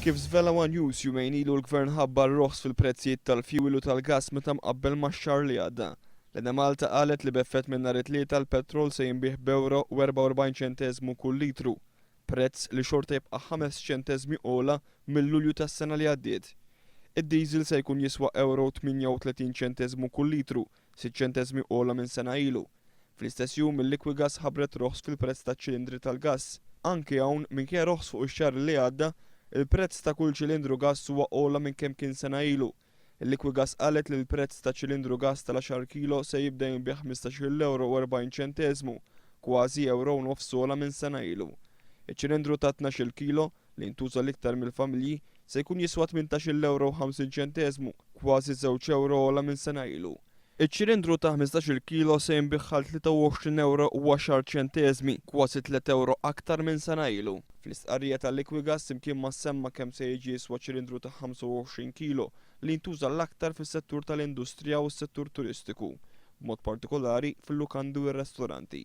Kif żvela one News jumejn ilu l-Gvern ħabbar roħs fil-prezzijiet tal-fjuwil u tal-gass meta mqabbel max-xahar li għadda. L-Enemalta qalet li b'effett minn nhar it-Tlieta l-petrol se jinbiegħ b'ewro u 44 ċenteżmu kull litru, prezz li xorta jibqa' ħames ċenteżmi ogħla minn Lulju tas-sena li għaddiet. Id-diesel se jkun jiswa ewro u 38 ċenteżmu kull litru, sitt ċenteżmi ogħla minn sena ilu. Fl-istess jum, il-Liquigas ħabbret roħs fil-prezz taċ-ċilindri tal-gass. Anki hawn, minkejja roħs fuq ix-xahar li għadda, il-prezz ta' kull ċilindru gass huwa ogħla minn kemm kien sena ilu. Il-Liquigas qalet li l-prezz ta' ċilindru gass tal-għaxar kilo se jibda jinbiegħ ħmistax-il ewro u 40 ċenteżmu, kważi ewro u nofs ogħla minn sena ilu. Iċ-ċilindru ta' tnax-il kilo, li jintuża l-iktar mill-familji, se jkun jiswa tmintax-il ewro u 50 ċenteżmu, kważi żewġ ewro ogħla minn sena ilu. Iċ-ċilindru ta' ħmistax-il kilo se jinbiegħ għal 23 ewro u għaxar ċenteżmi, kważi tliet ewro aktar minn sena ilu. Fl-istqarrija ta' Liquigas imkien ma ssemma kemm se jiġi jiswa ċilindru ta' 25 kilo li jintuża l-aktar fis-settur tal-industrija u s-settur turistiku, b'mod partikolari fil-lukandi u r-restoranti.